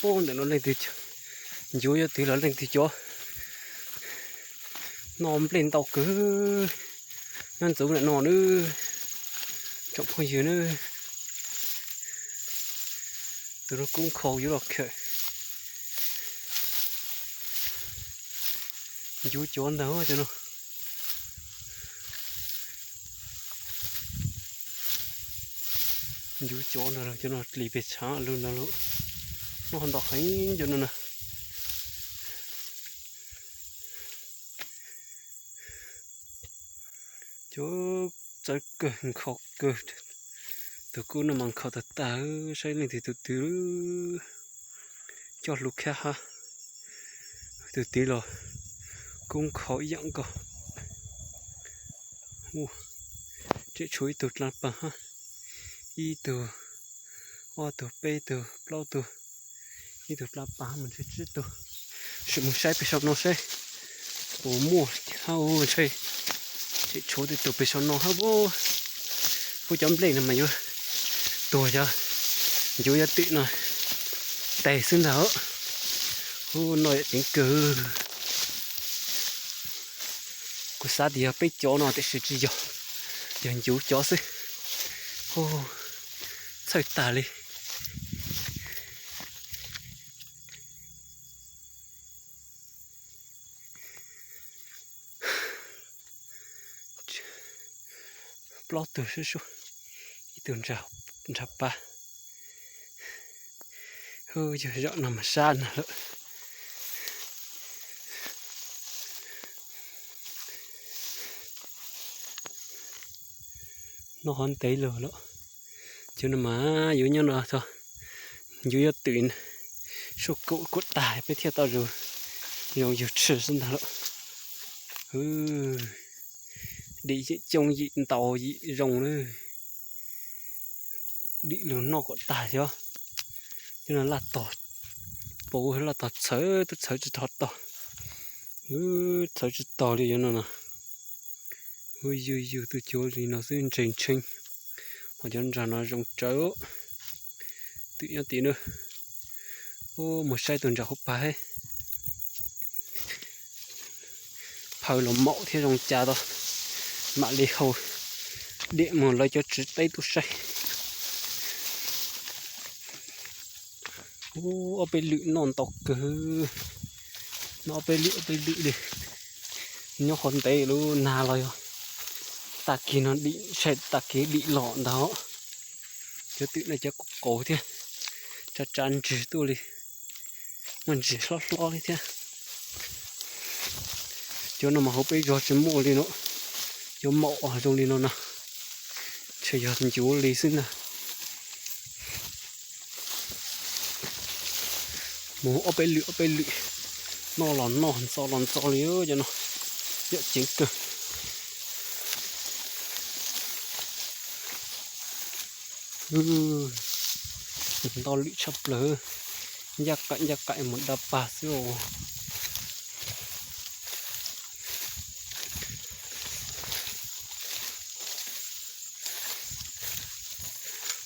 Ntawm no leej twg, ncuav yuav twv los leej twg cov noj nplej ntau kawg. Nyob ntxov ntawm no nawb, tsoom phooj ywg nawb. Tus no kub nkhaus yuav los khawm. Ncuav cov ntag cov no. Ncuav cov ntag, cov no dlis pes tshav lug ntag lauj. Noj ntau heev cov no na. Cov txawv kawg nkhaus kawg. Tus kub no mas nkhaus tag tag, saib leej twg tus twg coj hlub khab hab. Tus twg los kub nkhaus ib yam nkaus. Tseem tshuav ib tug dlaa paag hab, ib tug, ob tug, peb tug, plaub tug, ib tug dlaa paag mas ntshe tsib tug. Sim mus saib pem saum no saib puas muaj hab, ntshe tseem tshuav tej tug pem saum no hab. Kuv cov nplej no mas yuav tuag, yog ncuav yuav twm no tes xwb ntag. Ub, noj yam ceev kawg. Kuv xav tias yog peb cov no tiam sis tsis yog, yog ncuav cov xwb. Ub, txhawj tag li. Plaub tug sub sub, ib tug nrag pab. Ub, yog zaum no mas sab no lawm. Noj qhov ntev lug lawm. Cov no mas yuav nyob no txog ncuav yuav twm, sub kaum kuv tag peb thiaj tau zoo, zoo yug tshwm xwb ntag lawm. Dim yim coob yim ntau yim zoo lawm. Dim lug noj kom tag xyov. Cov no laj tog, puv laj tog txhawv twb txhawv tsis tog tog. Txhawv tsis tog li cov no na. Ub, yug yug tus cuav li no xwb ntse ntshee. Ho cov nrag no zoo tsawv. Twm nyob tim na. Ub, mus saib tus nrag hauv pag. Phaw los maum thiab zoo cas tau, mam li haus diam mus lawv cov tsev teb tuaj saib. Ub, ob peb lwm noj ntau kawg. Noj ob peb lwm ob peb lwm li. Nyob qhov ntev lub nag los yog tag kis no dim, tag kis dim los ntag. Cov twm no cov qaus qaus thiab, tsa tsa ntswg tuaj li, muaj ntswg hlob hlob li thiab. Cov no mas hauv peb zos tsis muaj li no, cov maum zoo li no na, ntshe yog ncuav li xwb ntag. Mus ob peb lwm ob peb lwm, noj los noj, ntxo los ntxo li cov no, yam ceev kawg. Ntau lwm tshaj plaws, ncaj qaim ncaj qaim mus da pag xwb os.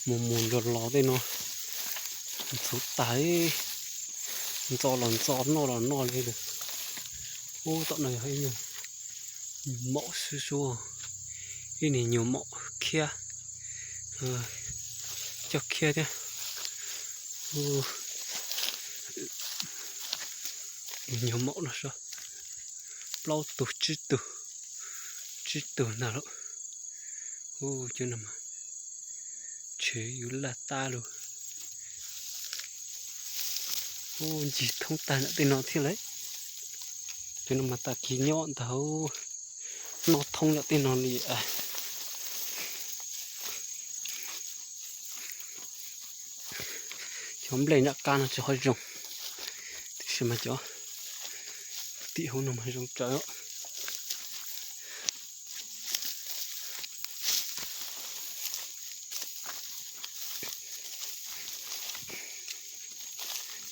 Mus mus los los tej no ntxhuv tag, ntxo los ntxo noj los noj li lawm. Ub, tom no yog ib nyuag nyuag maum sub sub, ib niag nyuag maum khiab, coj khiab thiab. Nyuag maum no sab, plaub tug tsib tug, tsib tug ntag lauj. Ub, cov no mas ntshe yus laj tab lug. Ub, ncig thoob tag nram tej no thiab lauj. Cov no mas tag kis nyob ntag, noj thoob nram tej no li. Cov nplej nram qab no tsis qhov zoo, tiam sis mas cov tim hauv no mas zoo tsawv.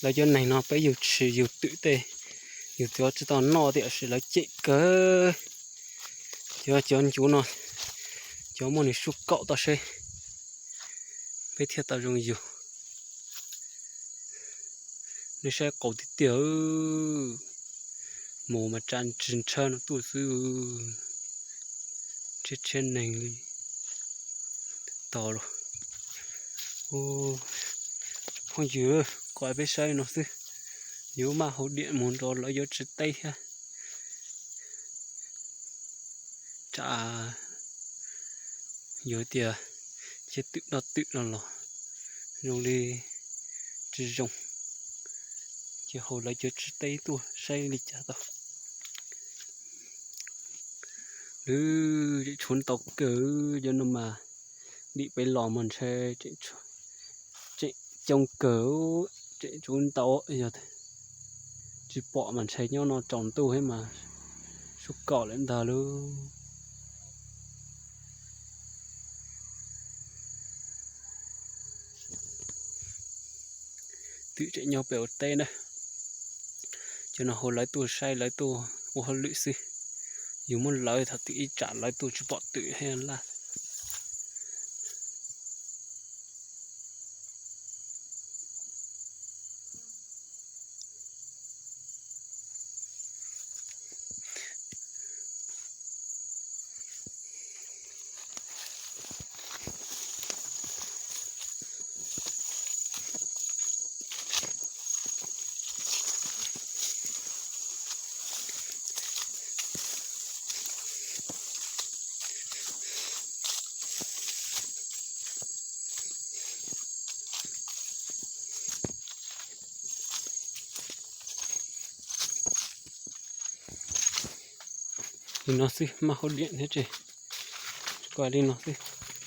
Lawv cov neeg no peb yug tshis yug twm tej, yus cov tsis tau noj tiam sis lawv cem kawg. Cov, cov ncuav no, cov muaj nws sub kaum tau seb peb thiaj tau zoo yug. Nej saib qaus tiag tiag, mus mas tsa tsis ntshaw no tuaj xwb, tshiab tshiab neeg li. Tog los, phooj ywg, kom peb saib no xwb, yuav maj hauv diam mus nrov lawv yuav tsis teb thiab. Tsam yog tias cia twm noj twm no los zoo li tsis zoo, ces hauv lawv cov tsis teb tuaj saib li cas tau. Lwm tseem tshuav ntau kawg, cov no mas dim peb los mas ntshe tseem coob kawg, tseem tshuav ntau, yog tsis pom mas ntshe nyob no tsaus ntuj thiab mas sub kom lawm ntag lauj. Twm tseem nyob pem ua teb na. Cov no hu lawv tuaj saib lawv tuaj ua hauj lwm xwb. Yus muab lawv thaum twg ib tsam lawv tuaj tsis pom twm thiab laj. Li no xwb, maj hauv diam thiab ces, kuj li no xwb.